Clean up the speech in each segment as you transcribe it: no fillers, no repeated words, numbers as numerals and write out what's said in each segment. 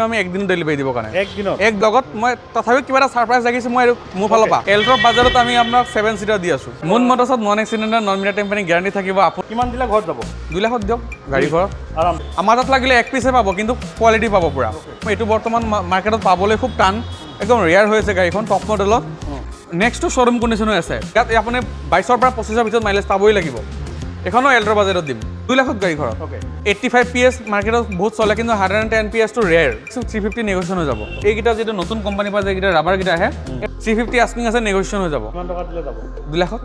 আমি একদিন ডেলিভাৰী দিবৰ কাৰণে একদিনত এক লগত মই তথাপিও কিবা এটা ছাৰপ্ৰাইজ লাগিছে মই মোৰ ফালৰ পৰা। এল্ট্ৰ বাজাৰত আমি আপোনাক 7 চিটাৰ দি আছোঁ। মুন মটৰ্ছত non accidental non meter tampering guarantee থাকিব। আপুনি কিমান দিলে ঘৰত যাব? 2 লাখত দিয়ক গাড়ী ঘৰত আৰাম। আমাৰ তাত লাগিলে এক পিচে পাব, কিন্তু কোৱালিটি পাব পূৰা। এইটো বৰ্তমান মাৰ্কেটত পাবলৈ খুব টান, একদম ৰেয়াৰ হৈ আছে গাড়ীখন টপ মডেলত। নেক্সটটো শ্ব'ৰুম কণ্ডিশ্যন হৈ আছে। ইয়াত আপুনি 22ৰ পৰা 25ৰ ভিতৰত মাইলেজ পাবই লাগিব। এখনো এল্ট্ৰ বাজেটত দিম 2 লাখত গাড়ী ঘৰত। 85 PS মাৰ্কেটত বহুত চলে, কিন্তু 110 PSটো ৰেয়াৰ। 350 নেগোচিয়েশ্যন হৈ যাব। এইকেইটা যিটো নতুন কোম্পানীৰ পৰা যিকেইটা ৰাবাৰকেইটা আহে, 350 আস্কিং আছে, নেগোচিয়েশ্যন হৈ যাব। কিমান টকা দিলে যাব? 2 লাখত।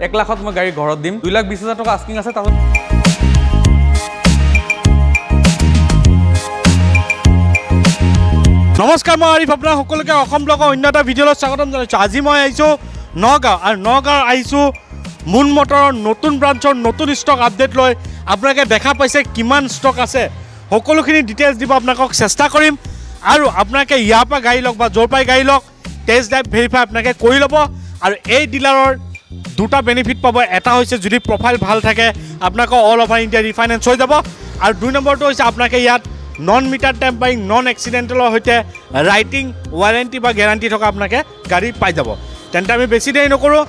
1 লাখত মই গাড়ী ঘৰত দিম। 2,20,000 টকা আস্কিং আছে। তাত নমস্কাৰ, মই আৰিফ, আপোনাৰ সকলোকে অসম ব্লগৰ অন্য এটা ভিডিঅ'লৈ স্বাগতম জনাইছোঁ। আজি মই আহিছোঁ নগাঁও, আৰু নগাঁও আহিছোঁ মুন মটৰৰ নতুন ব্ৰাঞ্চৰ নতুন ষ্টক আপডেট লৈ। আপোনালোকে দেখা পাইছে কিমান ষ্টক আছে, সকলোখিনি ডিটেইলছ দিব আপোনালোকক চেষ্টা কৰিম। আৰু আপোনালোকে ইয়াৰ পৰা গাড়ী লওক বা য'ৰ পৰাই গাড়ী লওক, টেষ্ট ড্ৰাইভ ভেৰিফাই আপোনালোকে কৰি ল'ব। আৰু এই ডিলাৰৰ দুটা বেনিফিট পাব। এটা হৈছে যদি প্ৰফাইল ভাল থাকে আপোনালোকৰ অল অভাৰ ইণ্ডিয়া ৰিফাইনেন্স হৈ যাব, আৰু 2 নম্বৰটো হৈছে আপোনালোকে ইয়াত নন মিটাৰ টেম্পাৰিং, নন এক্সিডেণ্টেলৰ সৈতে ৰাইটিং ৱাৰেণ্টি বা গেৰাণ্টি থকা আপোনালোকে গাড়ী পাই যাব। তেন্তে আমি বেছি দেৰি নকৰোঁ,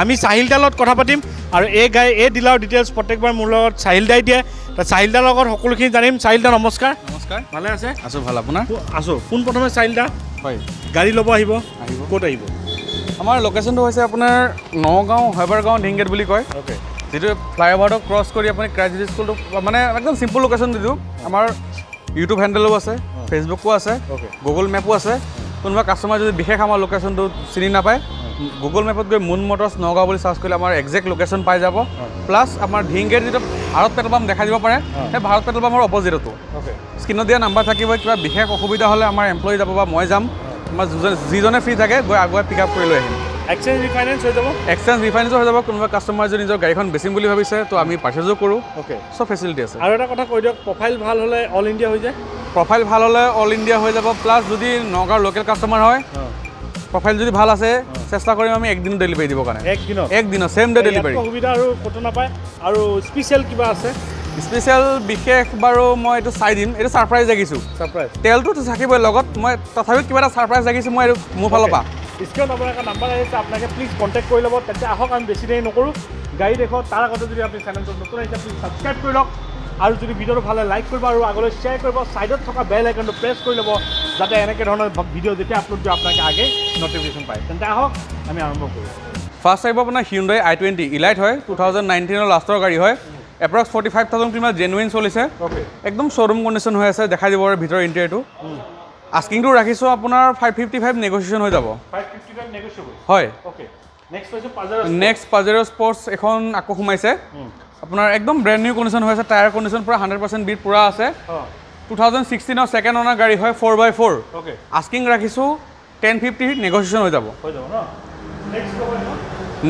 আমি চাহিল দাৰ লগত কথা পাতিম। আৰু এই গাড়ী এই ডিলাৰৰ ডিটেইলছ প্ৰত্যেকবাৰ মোৰ লগত চাহিল দাই দিয়ে, চাহিল দাৰ লগত সকলোখিনি জানিম। চাহিল দা নমস্কাৰ। নমস্কাৰ, ভালে আছে? আছোঁ ভাল, আপোনাৰ? আছোঁ। পোনপ্ৰথমে চাহিল দা, হয়, গাড়ী ল'ব আহিব? আহিব। ক'ত আহিব? আমাৰ লোকেশ্যনটো হৈছে আপোনাৰ নগাঁও হৈবৰগাঁও ঢিংগেট বুলি কয়। অ'কে। যিটো ফ্লাইঅভাৰটো ক্ৰছ কৰি আপুনি ক্ৰাইষ্ট স্কুলটো, মানে একদম চিম্পল লোকেশ্যন দি দিওঁ। আমাৰ ইউটিউব হেণ্ডেলো আছে, ফেচবুকো আছে, গুগল মেপো আছে। কোনোবা কাষ্টমাৰ যদি বিশেষ আমাৰ লোকেশ্যনটো চিনি নাপায়, গুগল মেপত গৈ মুন মটৰ্ছ নগাঁও বুলি চাৰ্চ কৰিলে আমাৰ একজেক্ট লোকেশ্যন পাই যাব। প্লাছ আমাৰ ঢিংগেট যিটো ভাৰত পেট্ৰল পাম্প দেখাই দিব পাৰে, সেই ভাৰত পেট্ৰল পাম্পৰ অপজিটতো স্ক্ৰীণত দিয়া নাম্বাৰ থাকিব। কিবা বিশেষ অসুবিধা হ'লে আমাৰ এমপ্লয়ী যাব বা মই যাম। আমাৰ যিজনে ফ্ৰী থাকে গৈ আগুৱাই পিক আপ কৰি লৈ আহিম। এক্সচেঞ্জ ৰিফাইনেন্স হৈ যাব? এক্সচেঞ্জ ৰিফাইনেন্সো হৈ যাব। কোনোবা কাষ্টমাৰ যদি নিজৰ গাড়ীখন বেচিম বুলি ভাবিছে, তো আমি পাৰ্চেজো কৰোঁ। অ'কে, চব ফেচিলিটি আছে। আৰু এটা কথা কৈ দিয়ক, প্ৰফাইল ভাল হ'লে অল ইণ্ডিয়া হৈ যায়? প্ৰফাইল ভাল হ'লে অল ইণ্ডিয়া হৈ যাব। প্লাছ যদি নগাঁৱৰ লোকেল কাষ্টমাৰ হয়, প্ৰফাইল যদি ভাল আছে, চেষ্টা কৰিম আমি একদিনত ডেলিভাৰী দিবৰ কাৰণে। একদিনত? একদিনত ছেম ডে ডেলিভাৰী। সুবিধা আৰু ক'তো নাপায়। আৰু স্পেচিয়েল কিবা আছে? স্পেচিয়েল বিশেষ বাৰু মই এইটো চাই দিম, এইটো ছাৰপ্ৰাইজ ৰাখিছোঁ। ছাৰপ্ৰাইজ? তেলটোতো থাকিবই লগত, মই তথাপিও কিবা এটা ছাৰপ্ৰাইজ ৰাখিছোঁ মই মোৰ ফালৰ পৰা। স্ক্ৰীণত আপোনালোকৰ নাম্বাৰ আহিছে, আপোনালোকে প্লিজ কণ্টেক্ট কৰি ল'ব। তেন্তে আহক, আমি বেছি দেৰি নকৰোঁ, গাড়ী দেখক। তাৰ আগতে যদি আপুনি চেনেলটো নতুন আহিছে, প্লিজ ছাবস্ক্ৰাইব কৰি লওক, আৰু যদি ভিডিঅ'টো ভাল লাগে লাইক কৰিব আৰু আগলৈ শ্বেয়াৰ কৰিব। ছাইডত থকা বেল আইকনটো প্ৰেছ কৰি ল'ব, যাতে এনেকৈ ধৰণৰ ভিডিঅ' যেতিয়া আপলোড দিওঁ আপোনালোকে আগে নটিফিকেশ্যন পায়। তেন্তে আহক আমি আৰম্ভ কৰোঁ। ফাৰ্ষ্ট আহিব আপোনাৰ হিউণ্ডাই i20 elite হয়, 2019ৰ লাষ্টৰ গাড়ী হয়। এপ্ৰক্স 45,000 কিলোমিটাৰ জেনুইন চলিছে। একদম শ্ব'ৰুম কণ্ডিশ্যন হৈ আছে, দেখাই দিব আৰু ভিতৰৰ ইণ্টেৰিয়ৰটো। আস্কিংটো ৰাখিছোঁ আপোনাৰ 555, নেগোচিয়েশ্যন হৈ যাব। 555 নেগোচিয়েবল? হয়। অ'কে। নেক্সট পাজেৰো স্পৰ্টছ এখন আকৌ সোমাইছে আপোনাৰ, একদম ব্ৰেণ্ড নিউ কণ্ডিশ্যন হৈ আছে। টায়াৰ কণ্ডিশ্যন পূৰা 100% বিট পূৰা আছে। 2016ৰ ছেকেণ্ড অনাৰ গাড়ী হয়, 4x4। Asking ৰাখিছোঁ 1050, নেগোচিয়েশ্যন হৈ যাব।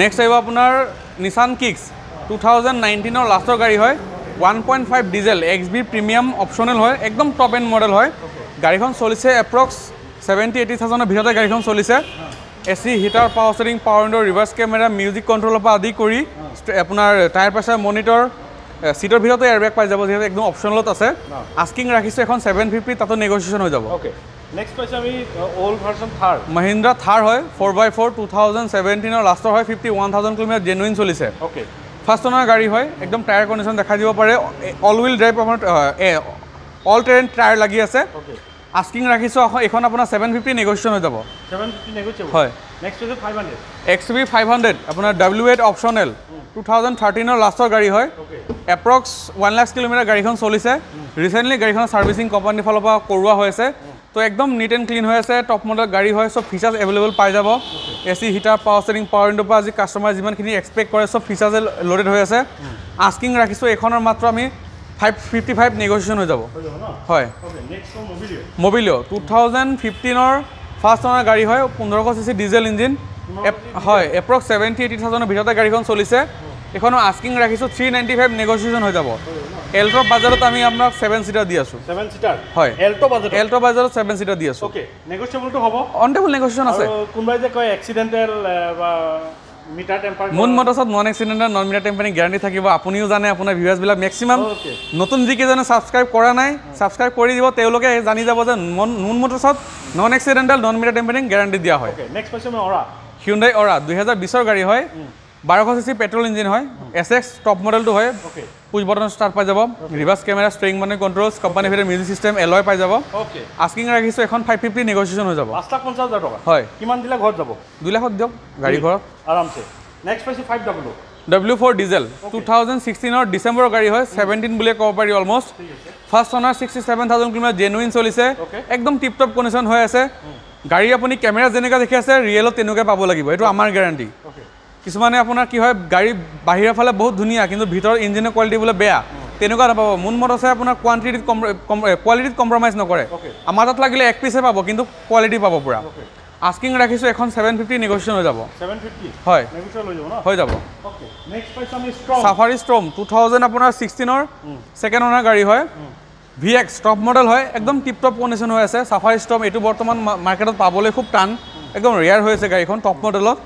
নেক্সট আহিব আপোনাৰ নিচান কিক্স, 2019ৰ লাষ্টৰ গাড়ী হয়। 1.5 ডিজেল XB premium optional হয়, একদম টপ এণ্ড মডেল হয়। গাড়ীখন চলিছে এপ্ৰক্স 70-80 থাউজেণ্ডৰ ভিতৰতে গাড়ীখন চলিছে। AC, heater, power steering, power window, reverse camera, music কণ্ট্ৰলৰ পৰা আদি কৰি আপোনাৰ টায়াৰ প্ৰেছাৰ মনিটৰ, চিটৰ ভিতৰতে এয়াৰবেগ পাই যাব, যিহেতু একদম অপশ্যনেলত আছে। আস্কিং ৰাখিছোঁ এখন 750, তাতো নেগোচিয়েশ্যন হৈ যাব। নেক্সট পাইছোঁ আমি অল্ড ভাৰ্চন থাৰ, মহিন্দ্ৰা থাৰ হয়, 4x4, 2017ৰ লাষ্টৰ হয়, 51,000 কিলোমিটাৰ জেনুইন চলিছে। অ'কে। ফাৰ্ষ্ট অনাৰ গাড়ী হয়, একদম টায়াৰ কণ্ডিশ্যন দেখাই দিব পাৰে। অল হুইল ড্ৰাইভ, আপোনাৰ অল টেৰেন টায়াৰ লাগি আছে। আস্কিং ৰাখিছোঁ এইখন আপোনাৰ 750, নেগোচিয়েশ্যন হৈ যাব। 750 নেগোচিয়েবল? হয়। নেক্সট হৈছে 500, XUV 500, আপোনাৰ W8 optional, 2013ৰ লাষ্টৰ গাড়ী হয়। এপ্ৰক্স 1 লাখ কিলোমিটাৰ গাড়ীখন চলিছে। ৰিচেণ্টলি গাড়ীখনৰ ছাৰ্ভিচিং কোম্পানীৰ ফালৰ পৰা কৰোৱা হৈ আছে, তো একদম নিট এণ্ড ক্লিন হৈ আছে। টপ মডেল গাড়ী হয়, চব ফিচাৰ্ছ এভেইলেবল পাই যাব। AC, heater, power steering, power উইণ্ড'ৰ পৰা আজি কাষ্টমাৰ যিমানখিনি এক্সপেক্ট কৰে চব ফিচাৰ্ছে লোডেড হৈ আছে। আস্কিং ৰাখিছোঁ এইখনৰ মাত্ৰ আমি 555, নেগোচিয়েশ্যন হৈ যাব। হয়। মবিলিঅ' 2015ৰ ফাৰ্ষ্ট অনাৰ গাড়ী হয়, 1500 CC diesel engine হয়, এপ্ৰক্স 70-80 থাউজেণ্ডৰ ভিতৰতে গাড়ীখন চলিছে। এইখনৰ আস্কিং ৰাখিছোঁ 395, নেগোচিয়েশ্যন হৈ যাব। এল্ট্ৰ বাজাৰত আমি আপোনাক 7 চিটাৰ দি আছোঁ। 7 চিটাৰ? হয়, এল্ট্ৰ বাজেট, এল্ট্ৰ বাজাৰত 7 চিটাৰ দি আছোঁ। অ'কে, নেগোচিয়েবলটো হ'ব? অন টেবুল নেগোচিয়েশ্যন আছে। কোনোবাই যে কয় এক্সিডেণ্টেল বা মিটাৰ টেম্পাৰ। মুন মটৰ্ছত non accidental, non meter tampering guarantee থাকিব। আপুনিও জানে, আপোনাৰ ভিউৱাৰ্ছবিলাক মেক্সিমাম নতুন যিকেইজনে ছাবস্ক্ৰাইব কৰা নাই, ছাবস্ক্ৰাইব কৰি দিব, তেওঁলোকে জানি যাব যে মুন মটৰ্ছত non accidental, non meter tampering guarantee দিয়া হয়। নেক্সট পাইছোঁ মই অৰা। হিউণ্ডাই অৰা 2020ৰ গাড়ী হয়, 1200 চি চি পেট্ৰল ইঞ্জিন হয়, এছ এক্স টপ মডেলটো হয়। পুছ বটন ষ্টাৰ্ট পাই যাব, ৰিভাৰ্ছ কেমেৰা, ষ্টেৰিং মানে কণ্ট্ৰলছ, কোম্পানী ভিতৰত মিউজিক চিষ্টেম, এলয় পাই যাব। আস্কিং ৰাখিছোঁ এখন 550, নেগচিয়েশ্যন হৈ যাব। 5,50,000 টকা? হয়। কিমান দিলে ঘৰত যাব? 2 লাখত দিয়ক গাড়ী ঘৰত। আৰামছে। নেক্সট পাইছোঁ ফাইভ ডাবল অ'। W4 diesel, 2016ৰ ডিচেম্বৰৰ গাড়ী হয়, 17 বুলিয়ে ক'ব পাৰি almost. First owner, 67,000 kilometer genuine চলিছে। একদম টিপ টপ কণ্ডিশ্যন হৈ আছে গাড়ী। আপুনি কেমেৰা যেনেকুৱা দেখি আছে, ৰিয়েলত তেনেকুৱাই পাব লাগিব, এইটো আমাৰ গেৰাণ্টি। কিছুমানে আপোনাৰ কি হয়, গাড়ী বাহিৰৰ ফালে বহুত ধুনীয়া, কিন্তু ভিতৰৰ ইঞ্জিনৰ কোৱালিটি বোলে বেয়া, তেনেকুৱা নাপাব। মুন মটৰ্ছে আপোনাৰ কোৱান্টিটিত কোৱালিটিত কম্প্ৰমাইজ নকৰে। আমাৰ তাত লাগিলে এক পিচে পাব, কিন্তু কোৱালিটি পাব পূৰা। আস্কিং ৰাখিছোঁ এখন 750, নেগচিয়েশ্যন হৈ যাব। 750? হয়। নেগচিয়েশ্যন হৈ যাব ন? হৈ যাব। অ'কে, নেক্সট পাইছোঁ আমি ষ্ট্ৰম। চাফাৰী ষ্ট্ৰম 2000 আপোনাৰ 16ৰ ছেকেণ্ড অনাৰ গাড়ী হয়, ভি এক্স টপ মডেল হয়, একদম টিপ টপ কণ্ডিশ্যন হৈ আছে। চাফাৰী ষ্ট্ৰম এইটো বৰ্তমান মাৰ্কেটত পাবলৈ খুব টান, একদম ৰেয়াৰ হৈ আছে গাড়ীখন। টপ মডেলত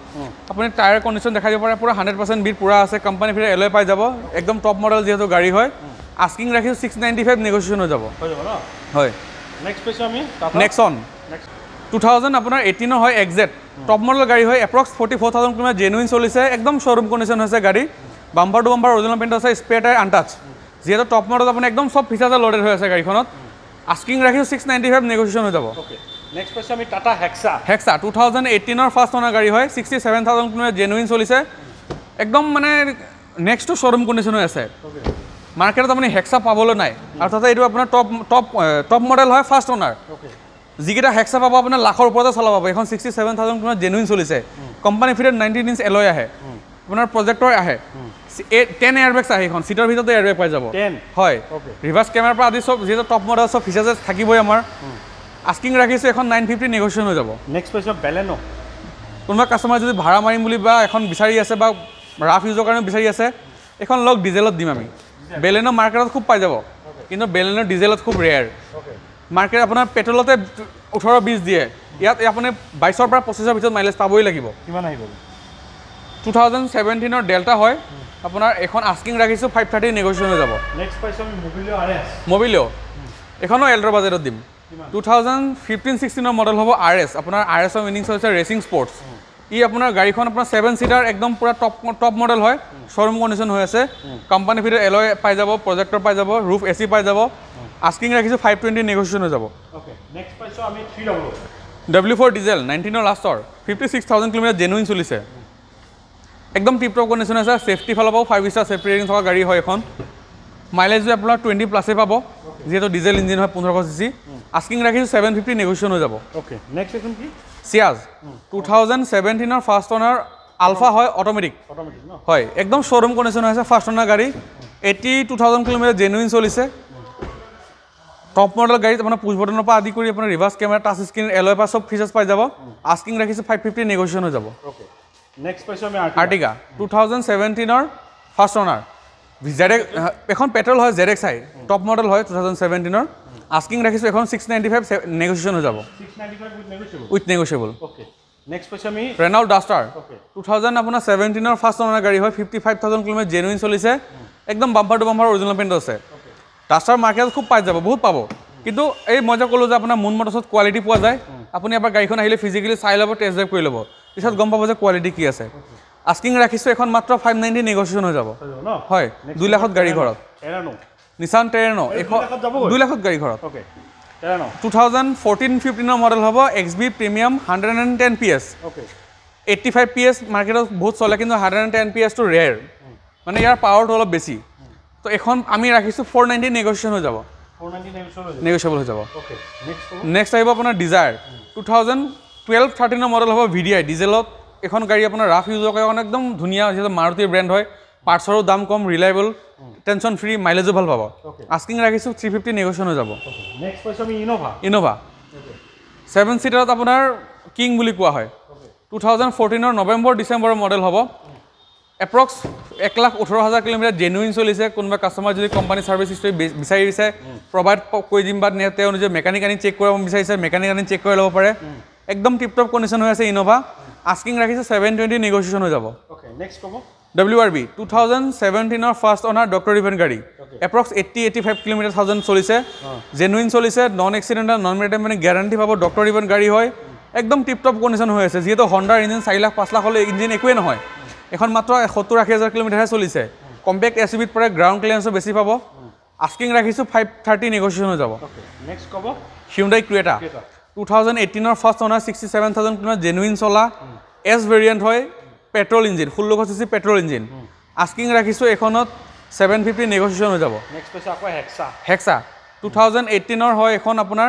আপুনি টায়াৰ কণ্ডিশ্যন দেখাই দিব পাৰে, পূৰা 100% বিট পূৰা আছে। কোম্পানী ফিৰে এলয় পাই যাব, একদম টপ মডেল যিহেতু গাড়ী হয়। আস্কিং ৰাখিছোঁ 695, নেগচিয়েশ্যন হৈ যাব। হৈ যাব ন? হয়। নেক্সট পাইছোঁ আমি টাটা নেক্সন। নেক্সট। 2000 আপোনাৰ 18ৰ হয়, এক্স জেড টপ মডেল গাড়ী হয়, approx 44,000 kilometer genuine চলিছে, একদম শ্ব'ৰুম কণ্ডিশ্যন হৈছে গাড়ী। Bumper to bumper original paint আছে, স্পেয়াৰ টায়াৰ আনটাচ। যিহেতু টপ মডেল, আপুনি একদম চব ফিচাৰ্ছে লোডেড হৈ আছে গাড়ীখনত। আস্কিং ৰাখিছোঁ 695, নেগচিয়েশ্যন হৈ যাব। অ'কে, নেক্সট পাইছোঁ আমি টাটা হেক্সা। হেক্সা 2018ৰ ফাৰ্ষ্ট অনাৰ গাড়ী হয়, 67,000 কিলোমিটাৰ জেনুইন চলিছে, একদম মানে নেক্সট টু শ্ব'ৰুম কণ্ডিশ্যন হৈ আছে। মাৰ্কেটত আপুনি হেক্সা পাবলৈ নাই আৰু তাতে এইটো আপোনাৰ টপ টপ টপ মডেল হয়, ফাৰ্ষ্ট অনাৰ। যিকেইটা হেক্সা পাব, আপোনাৰ লাখৰ ওপৰতে চলাব পাব। এইখন 67,000 কিলোমিটাৰ জেনুইন চলিছে। কোম্পানী ফিটেড 19 ইঞ্চ এলয় আহে, আপোনাৰ প্ৰজেক্টৰ আহে, 10 এয়াৰবেগছ আহে, এইখন চিটৰ ভিতৰতে এয়াৰবেগ পাই যাব। 10? হয়। ৰিভাৰ্ছ কেমেৰাৰ পৰা আদি চব, যিহেতু টপ মডেল, চব ফিচাৰ্ছ থাকিবই আমাৰ। আস্কিং ৰাখিছোঁ এখন 950, নেগচিয়েশ্যন হৈ যাব। নেক্সট পাইছোঁ বেলেনো। কোনোবা কাষ্টমাৰ যদি ভাড়া মাৰিম বুলি বা এখন বিচাৰি আছে বা ৰাফ ইউজৰ কাৰণে বিচাৰি আছে, এখন লওক, ডিজেলত দিম আমি। বেলেনো মাৰ্কেটত খুব পাই যাব, কিন্তু বেলেনো ডিজেলত খুব ৰেয়াৰ। মাৰ্কেট আপোনাৰ পেট্ৰলতে 18-20 দিয়ে, ইয়াত আপুনি 22ৰ পৰা 25ৰ ভিতৰত মাইলেজ পাবই লাগিব। কিমান আহিব? 2017ৰ ডেল্টা হয় আপোনাৰ এখন, আস্কিং ৰাখিছোঁ 530, নেগচিয়েশ্যন হৈ যাব। নেক্সট পাইছোঁ আমি মবিলিঅ' আৰ এছ। মবিলিঅ' এইখনো এল্ট্ৰ বাজেটত দিম। 2015-16ৰ মডেল হ'ব, আৰ এছ। আপোনাৰ আৰ এছৰ মিনিংছ হৈছে ৰেচিং স্পৰ্টছ। ই আপোনাৰ গাড়ীখন আপোনাৰ ছেভেন ছিটাৰ, একদম পূৰা টপ টপ মডেল হয়, শ্ব'ৰুম কণ্ডিশ্যন হৈ আছে। কোম্পানী ভিতৰত এলয় পাই যাব, প্ৰজেক্টৰ পাই যাব, ৰুফ এ চি পাই যাব। আস্কিং ৰাখিছোঁ 520, নেগচিয়েশ্যন হৈ যাব। অ'কে, নেক্সট পাইছোঁ আমি থ্ৰী ডাবল অ'। ডাব্লিউ ফ'ৰ ডিজেল, 19ৰ লাষ্টৰ, 56,000 কিলোমিটাৰ জেনুইন চলিছে, একদম টিপ টপ কণ্ডিশ্যন আছে। ছেফটি ফালৰ পৰাও 5 star safety rating থকা গাড়ী হয় এখন। মাইলেজো আপোনাৰ 20 প্লাছেই পাব, যিহেতু ডিজেল ইঞ্জিন হয়, 1500 চি চি। আস্কিং ৰাখিছোঁ 750, নেগচিয়েশ্যন হৈ যাব। অ'কে, নেক্সট এখন কি? চিয়াজ, 2017ৰ ফাৰ্ষ্ট অনাৰ, আলফা হয়, অট'মেটিক। অট'মেটিক ন? হয়, একদম শ্ব'ৰুম কণ্ডিশ্যন হৈ আছে। ফাৰ্ষ্ট অনাৰ গাড়ী, 82,000 কিলোমিটাৰ জেনুইন চলিছে। টপ মডেল গাড়ীত আপোনাৰ পুছ বটনৰ পৰা আদি কৰি আপোনাৰ reverse camera, touch screen, alloy পৰা চব ফিচাৰ্ছ পাই যাব। আস্কিং ৰাখিছোঁ 550, নেগচিয়েশ্যন হৈ যাব। অ'কে, নেক্সট পাইছোঁ আমি আৰ্টিগা, 2017ৰ ফাৰ্ষ্ট অনাৰ, জেড এখন পেট্ৰল হয়, জেড এক্স আই টপ মডেল হয়, 2017ৰ। আস্কিং ৰাখিছোঁ এখন 695, নেগচিয়েশ্যন হৈ যাব। 695 with negotiable? With negotiable. Okay, next পাইছোঁ আমি ৰেনাল্ট ডাষ্টাৰ। 2000 আপোনাৰ 17ৰ ফাৰ্ষ্ট অনাৰ গাড়ী হয়, 55,000 কিলোমিটাৰ জেনুইন চলিছে, একদম bumper to bumper original paint আছে। ডাষ্টাৰ মাৰ্কেটত খুব পাই যাব, বহুত পাব, কিন্তু এই মই যে ক'লোঁ যে আপোনাৰ মুন মটৰ্ছত কোৱালিটি পোৱা যায়। আপুনি এবাৰ গাড়ীখন আহিলে ফিজিকেলি চাই ল'ব, টেষ্ট ড্ৰাইভ কৰি ল'ব, পিছত গম পাব যে কোৱালিটি কি আছে। আস্কিং ৰাখিছোঁ এখন মাত্ৰ 590, নেগচিয়েশ্যন হৈ যাব। হৈ যাব ন? হয়, 2 লাখত গাড়ী ঘৰত। টেৰানো। নিচান টেৰেনো এখন 2 লাখত যাবগৈ? 2 লাখত গাড়ী ঘৰত। অ'কে, টেৰানো। 2014-15ৰ মডেল হ'ব, XV premium, 110 PS। 85 PS মাৰ্কেটত বহুত চলে, কিন্তু 110 পি এছটো ৰেয়াৰ, মানে ইয়াৰ পাৱাৰটো অলপ বেছি। তো এখন আমি ৰাখিছোঁ 490, নেগচিয়েশ্যন হৈ যাব। 490 নেগচিয়েবল হৈ যাব? নেগচিয়েবল হৈ যাব। অ'কে, নেক্সট হ'ব? নেক্সট আহিব আপোনাৰ ডিজায়াৰ, 2012-13ৰ মডেল হ'ব, ভি ডি আই ডিজেলত। এখন গাড়ী আপোনাৰ ৰাফ ইউজৰ কাৰণে একদম ধুনীয়া, যিহেতু মাৰুতিৰ ব্ৰেণ্ড হয়, পাৰ্টছৰো দাম কম, ৰিলায়েবল, টেনশ্যন ফ্ৰী, মাইলেজো ভাল পাব। আস্কিং ৰাখিছোঁ 350, নেগচিয়েশ্যন হৈ যাব। নেক্সট পাইছোঁ আমি ইন'ভা। ইন'ভা, ছেভেন ছিটাৰত আপোনাৰ কিং বুলি কোৱা হয়। 2014ৰ নৱেম্বৰ ডিচেম্বৰৰ মডেল হ'ব, এপ্ৰক্স 1,18,000 কিলোমিটাৰ জেনুইন চলিছে। কোনোবা কাষ্টমাৰ যদি কোম্পানী ছাৰ্ভিচ হিষ্টৰী বিচাৰিছে, প্ৰভাইড কৰি দিম, বা তেওঁ নিজে মেকানিক আনি চেক কৰিব বিচাৰিছে, মেকানিক আনি চেক কৰি ল'ব পাৰে। একদম টিপ টপ কণ্ডিশ্যন হৈ আছে ইন'ভা। আস্কিং ৰাখিছে 720, নেগচিয়েশ্যন হৈ যাব। নেক্সট ক'ব। WRV 2017ৰ ফাৰ্ষ্ট অনাৰ, ডক্টৰ ড্ৰিভেন গাড়ী। এপ্ৰক্স 80-85 কিলোমিটাৰ থাউজেণ্ড চলিছে, জেনুইন চলিছে, নন এক্সিডেণ্টেল, নন মেটেল, মানে গেৰাণ্টি পাব। ডক্টৰ ড্ৰিভেন গাড়ী হয়, একদম টিপ টপ কণ্ডিশ্যন হৈ আছে। যিহেতু হণ্ডাৰ ইঞ্জিন 4 লাখ 5 লাখ হ'লে ইঞ্জিন একোৱেই নহয়। এখন মাত্ৰ 70-80 হাজাৰ কিলোমিটাৰহে চলিছে। কম্পেক্ট এছ ইউ ভিত পৰে, গ্ৰাউণ্ড ক্লিয়াৰেঞ্চো বেছি পাব। আস্কিং ৰাখিছোঁ 530, নেগচিয়েশ্যন হৈ যাব। অ'কে, নেক্সট ক'ব। হিউণ্ডাই ক্ৰিয়েটা, 2018ৰ ফাৰ্ষ্ট অনাৰ, 67,000 কিলোমিটাৰ জেনুইন চলা, এছ ভেৰিয়েণ্ট হয়, petrol engine, 1600 CC petrol engine. Asking ৰাখিছোঁ এইখনত 750, নেগচিয়েশ্যন হৈ যাব। নেক্সট পাইছোঁ আকৌ হেক্সা। হেক্সা 2018ৰ হয় এইখন, আপোনাৰ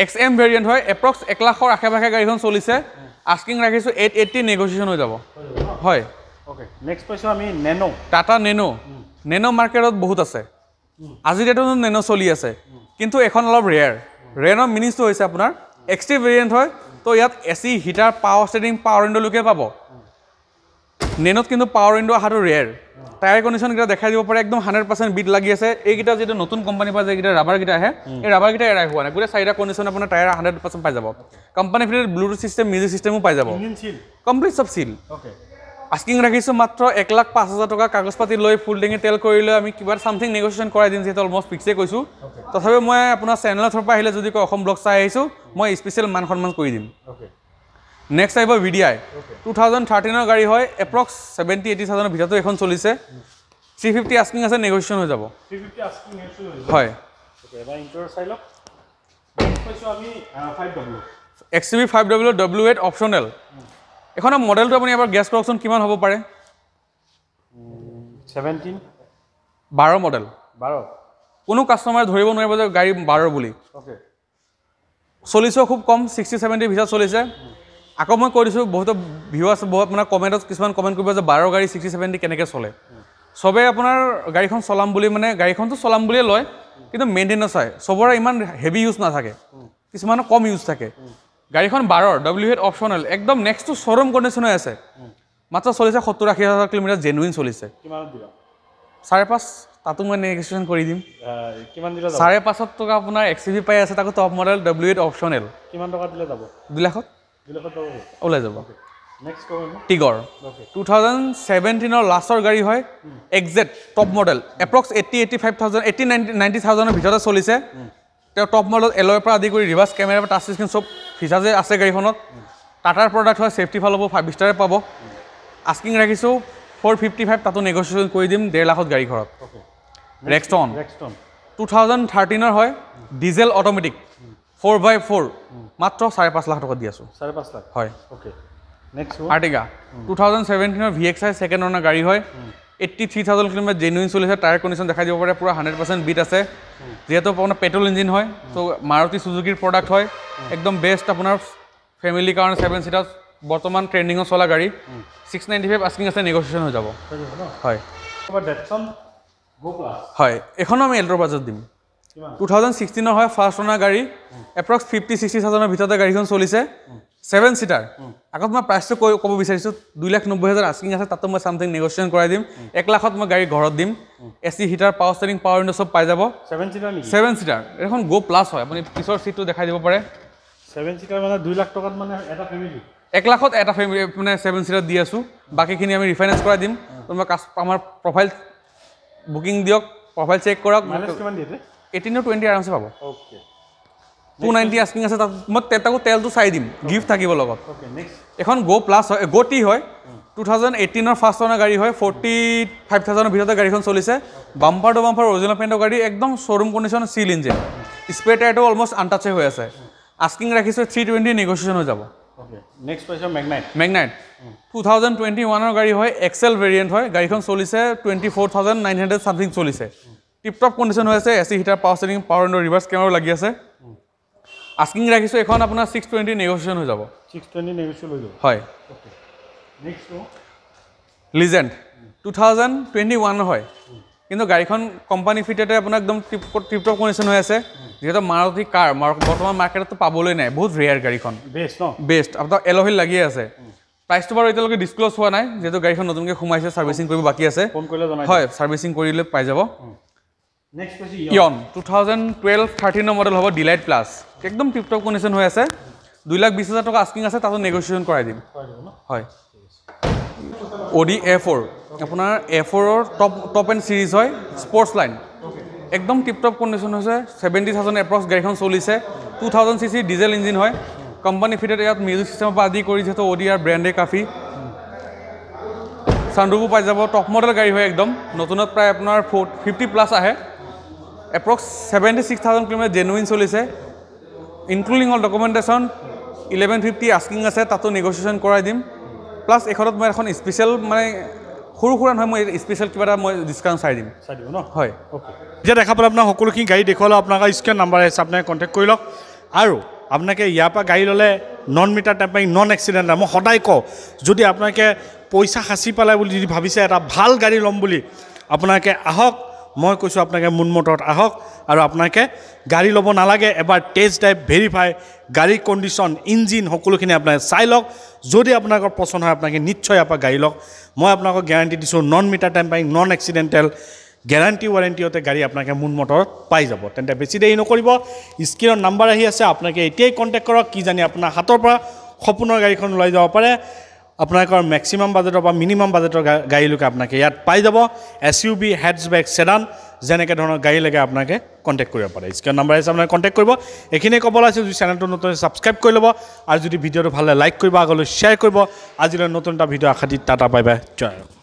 এক্স এম ভেৰিয়েণ্ট হয়। এপ্ৰক্স 1 লাখৰ আশে পাশে গাড়ীখন চলিছে। আস্কিং ৰাখিছোঁ 880, নেগচিয়েশ্যন হৈ যাব। হয়। অ'কে, নেক্সট পাইছোঁ আমি নেন'। টাটা নেন'। নেন' মাৰ্কেটত বহুত আছে, আজিৰ ডেটতো নেন' চলি আছে, কিন্তু এখন অলপ ৰেয়াৰ। ৰেয়াৰৰ মিনিংছটো হৈছে আপোনাৰ এক্স টি ভেৰিয়েণ্ট হয়, তো ইয়াত AC, heater, power steering, power উইণ্ড'লৈকে পাব। নেন'ত কিন্তু পাৱাৰ উইণ্ড' অহাটো ৰেয়াৰ। টায়াৰ কণ্ডিশ্যনকেইটা দেখাই দিব পাৰে, একদম 100% বিট লাগি আছে। এইকেইটা যিটো নতুন কোম্পানীৰ পৰা যিকেইটা ৰাবাৰকেইটা আহে, এই ৰাবাৰকেইটা এৰাই হোৱা নাই। গোটেই চাৰিটা কণ্ডিশ্যন আপোনাৰ টায়াৰ 100% পাই যাব। Company fitted Bluetooth system, music চিষ্টেমো পাই যাব। ইঞ্জিন চিল? কমপ্লিট চব চিল। আস্কিং ৰাখিছোঁ মাত্ৰ 1,05,000 টকা। কাগজ পাতি লৈ ফুল টেংকি তেল কৰি লৈ আমি কিবা চামথিং নেগচিয়েশ্যন কৰাই দিম। যিহেতু অলমষ্ট ফিক্সে কৈছোঁ, তথাপিও মই আপোনাৰ চেনেলৰ থ্ৰুৰ পৰা আহিলে যদি কয় অসম ব্লগ চাই আহিছোঁ, মই স্পেচিয়েল মান সন্মান কৰি দিম। নেক্সট আহিব ভিডি আই। 2013ৰ গাড়ী হয়। এপ্ৰক্স 70-80 থাউজেণ্ডৰ ভিতৰতো এখন চলিছে। 350 আস্কিং আছে, নেগচিয়েশ্যন হৈ যাব। 350 আস্কিং? হয়। অ'কে, এবাৰ ইণ্টেৰিয়ৰ চাই লওক। নেক্সট পাইছোঁ আমি 5W। XUV 5W, W8 optional. এইখনৰ মডেলটো আপুনি এবাৰ গেছ কৰকচোন, কিমান হ'ব পাৰে? 17। 12 মডেল। 12। কোনো কাষ্টমাৰে ধৰিব নোৱাৰিব যে গাড়ী 12 বুলি। চলিছেও খুব কম, 60-70ৰ ভিতৰত চলিছে। আকৌ মই কৈ দিছোঁ, বহুতো ভিউৱাৰ্ছ, বহুত আপোনাৰ কমেণ্টত কিছুমান কমেণ্ট কৰিব যে 12 গাড়ী 60-70 কেনেকৈ চলে। চবেই আপোনাৰ গাড়ীখন চলাম বুলি, মানে গাড়ীখনতো চলাম বুলিয়ে লয়, কিন্তু মেইনটেনেঞ্চ হয়। চবৰে ইমান হেভি ইউজ নাথাকে, কিছুমানৰ কম ইউজ থাকে। গাড়ীখন 12ৰ, W8 optional, একদম নেক্সট টু শ্ব'ৰুম কণ্ডিশ্যন হৈ আছে। মাত্ৰ চলিছে 70-80 হাজাৰ কিলোমিটাৰ জেনুইন চলিছে। কিমানত দিবা? 5.5, তাতো মই নেগচিয়েশ্যন কৰি দিম। কিমান দিলে যাব? 5.5ত টকা আপোনাৰ এক্স ইউ ভি পাই আছে, তাকো টপ মডেল, W8 optional. কিমান টকা দিলে যাব? 2 লাখত। 2 লাখত যাব? ওলাই যাব। নেক্সট ক'ব। টিগৰ। 2017ৰ লাষ্টৰ গাড়ী হয়, XZ top model, approx 80-85 thousand, 80 90 থাউজেণ্ডৰ ভিতৰতে চলিছে। তেওঁ টপ মডেল, এলয়ৰ পৰা আদি কৰি ৰিভাৰ্ছ কেমেৰা, টাচ স্ক্ৰীণ চব ফিচাৰ্ছে আছে গাড়ীখনত। টাটাৰ প্ৰডাক্ট হয়, ছেফটি ফালৰ পৰা 5 ষ্টাৰে পাব। আস্কিং ৰাখিছোঁ 455, তাতো নেগচিয়েশ্যন কৰি দিম। 1.5 লাখত গাড়ী ঘৰত। ৰেক্সটন। ৰেক্সটন। 2013ৰ হয়, diesel automatic, 4x4, মাত্ৰ 5.5 লাখ টকাত দি আছোঁ। 5.5 লাখ? হয়। Okay, next. Ertiga, 2017ৰ VXI, second owner গাড়ী হয়। 83,000 কিলোমিটাৰ জেনুইন চলিছে। টায়াৰ কণ্ডিশ্যন দেখাই দিব পাৰে, পূৰা 100% বিট আছে। যিহেতু আপোনাৰ পেট্ৰল ইঞ্জিন হয়, ত' মাৰুতি চুজুকিৰ প্ৰডাক্ট হয়, একদম বেষ্ট আপোনাৰ ফেমিলিৰ কাৰণে ছেভেন ছিটাৰ বৰ্তমান ট্ৰেণ্ডিঙত চলা গাড়ী। 695 আস্কিং আছে, নেগচিয়েশ্যন হৈ যাব। হয়। ডেটছন গ' প্লাছ। হয়, এইখনো আমি এল্ট্ৰ বাজেট দিম। কিমান? 2016ৰ হয়, ফাৰ্ষ্ট অনাৰ গাড়ী, এপ্ৰক্স 50-60 থাউজেণ্ডৰ ভিতৰতে গাড়ীখন চলিছে, ছেভেন ছিটাৰ। আগত মই প্ৰাইচটো কৈ ক'ব বিচাৰিছোঁ, 2,90,000 আস্কিং আছে, তাতো মই চামথিং নেগচিয়েশ্যন কৰাই দিম। 1 লাখত মই গাড়ী ঘৰত দিম। AC, heater, power steering, power window চব পাই যাব। ছেভেন চিটাৰ নেকি? Seven seater. এইখন গ' প্লাছ হয়, আপুনি পিছৰ চিটটো দেখাই দিব পাৰে। ছেভেন চিটাৰ মানে 2 লাখ টকাত মানে এটা ফেমিলি? 1 লাখত এটা ফেমিলি, মানে ছেভেন ছিটাৰ দি আছোঁ। বাকীখিনি আমি ৰিফাইনেন্স কৰাই দিম। কোনোবা আমাৰ প্ৰফাইল বুকিং দিয়ক, প্ৰফাইল চেক কৰক। মাইলেজ কিমান দিয়ে? 18 টু 20 আৰামছে পাব। 290 আস্কিং আছে, তাত মই তাকো তেলটো চাই দিম, গিফ্ট থাকিব লগত। Okay, next. এখন গ' প্লাছ হয়, গ' টি হয়, 2018ৰ ফাৰ্ষ্ট অনাৰ গাড়ী হয়, 45 থাউজেণ্ডৰ ভিতৰতে গাড়ীখন চলিছে। বাম্পাৰ টু বাম্পাৰ অৰিজিনেল পেইণ্টৰ গাড়ী, একদম showroom condition, seal engine, spare টায়াৰটো almost আনটাচে হৈ আছে। আস্কিং ৰাখিছোঁ 320, নেগচিয়েশ্যন হৈ যাব। অ'কে, নেক্সট পাইছোঁ মেগনাইট। মেগনাইট, 2021ৰ গাড়ী হয়, এক্সেল ভেৰিয়েণ্ট হয়। গাড়ীখন চলিছে 24,900 চামথিং চলিছে। টিপ টপ কণ্ডিশ্যন হৈ আছে। AC, heater, power steering, power window, reverse কেমেৰাও লাগি আছে। আস্কিং ৰাখিছোঁ এইখন আপোনাৰ 620, নেগচিয়েশ্যন হৈ যাব। 620 নেগচিয়েবল হৈ যাব? হয়। Okay, next. লিজেণ্ড, 2021ৰ হয়, কিন্তু গাড়ীখন কোম্পানী ফিটেডে আপোনাৰ একদম টিপ টপ কণ্ডিশ্যন হৈ আছে। যিহেতু মাৰুতি কাৰ বৰ্তমান মাৰ্কেটতো পাবলৈ নাই, বহুত ৰেয়াৰ গাড়ীখন। বেষ্ট ন? বেষ্ট, আপোনাৰ এলহিল লাগিয়ে আছে। প্ৰাইচটো বাৰু এতিয়ালৈকে ডিছক্ল'জ হোৱা নাই, যিহেতু গাড়ীখন নতুনকৈ সোমাইছে, ছাৰ্ভিচিং কৰিব বাকী আছে। ফোন কৰিলে জনাই। হয়, ছাৰ্ভিচিং কৰিলে পাই যাব। নেক্সট পাইছোঁ ইয়ন, 2012-13ৰ মডেল হ'ব, ডিলাইট প্লাছ, একদম টিপ টপ কণ্ডিশ্যন হৈ আছে। 2,20,000 টকা আস্কিং আছে, তাতো নেগচিয়েশ্যন কৰাই দিম। কৰাই দিব ন? হয়। অডি এ4, আপোনাৰ এ4ৰ টপ এণ্ড চিৰিজ হয়, স্পৰ্টছ লাইন, একদম টিপ টপ কণ্ডিশ্যন হৈছে। 70,000 এপ্ৰক্স গাড়ীখন চলিছে। 2000 cc diesel engine হয়, কোম্পানী ফিটেড। ইয়াত মিউজিক চিষ্টেমৰ পৰা আদি কৰি, যিহেতু অডি ইয়াৰ ব্ৰেণ্ডে কাফি, ছানৰুফো পাই যাব। টপ মডেল গাড়ী হয় একদম, নতুনত প্ৰায় আপোনাৰ 450 প্লাছ আহে। Approx 76,000 kilometre genuine চলিছে, including all documentation. 1150 asking আছে, তাতো নেগচিয়েশ্যন কৰাই দিম। প্লাছ এইখনত মই এখন স্পেচিয়েল, মানে সৰু সুৰা নহয়, মই স্পেচিয়েল কিবা এটা মই ডিছকাউণ্ট চাই দিম। চাই দিব ন? হয়। অ'কে, এতিয়া দেখা পালে আপোনাৰ সকলোখিনি গাড়ী দেখুৱালোঁ। আপোনালোকৰ স্ক্ৰীণ নাম্বাৰ আছে, আপোনালোকে কণ্টেক্ট কৰি লওক। আৰু আপোনালোকে ইয়াৰ পৰা গাড়ী ল'লে non meter tampering, non accidental. মই সদায় কওঁ, যদি আপোনালোকে পইচা সাঁচি পেলাই বুলি যদি ভাবিছে এটা ভাল গাড়ী ল'ম বুলি, আপোনালোকে আহক। মই কৈছোঁ, আপোনালোকে মুন মটৰত আহক আৰু আপোনালোকে গাড়ী ল'ব নালাগে, এবাৰ টেষ্ট ড্ৰাইভ, ভেৰিফাই, গাড়ীৰ কণ্ডিশ্যন, ইঞ্জিন সকলোখিনি আপোনালোকে চাই লওক। যদি আপোনালোকৰ পচন্দ হয়, আপোনালোকে নিশ্চয় ইয়াৰ পৰা গাড়ী লওক। মই আপোনালোকক গেৰাণ্টি দিছোঁ, non meter tampering, non accidental, guarantee ৱাৰেণ্টিতে গাড়ী আপোনালোকে মুন মটৰত পাই যাব। তেন্তে বেছি দেৰি নকৰিব, স্ক্ৰীণত নাম্বাৰ আহি আছে, আপোনালোকে এতিয়াই কণ্টেক্ট কৰক। কি জানি আপোনাৰ হাতৰ পৰা সপোনৰ গাড়ীখন ওলাই যাব পাৰে। আপোনালোকৰ মেক্সিমাম বাজেটৰ পৰা মিনিমাম বাজেটৰ গাড়ীলৈকে আপোনালোকে ইয়াত পাই যাব। SUV, hatchback, sedan, যেনেকৈ ধৰণৰ গাড়ী লাগে আপোনালোকে কণ্টেক্ট কৰিব পাৰে। স্ক্ৰীণ নাম্বাৰ আছে, আপোনালোকে কণ্টেক্ট কৰিব। এইখিনিয়ে ক'ব লাগিছিল। যদি চেনেলটো নতুন, ছাবস্ক্ৰাইব কৰি ল'ব আৰু যদি ভিডিঅ'টো ভাল লাগে লাইক কৰিব, আগলৈ শ্বেয়াৰ কৰিব। আজিলৈ নতুন এটা ভিডিঅ' আশা দি টাটা, বাই বাই, জয়।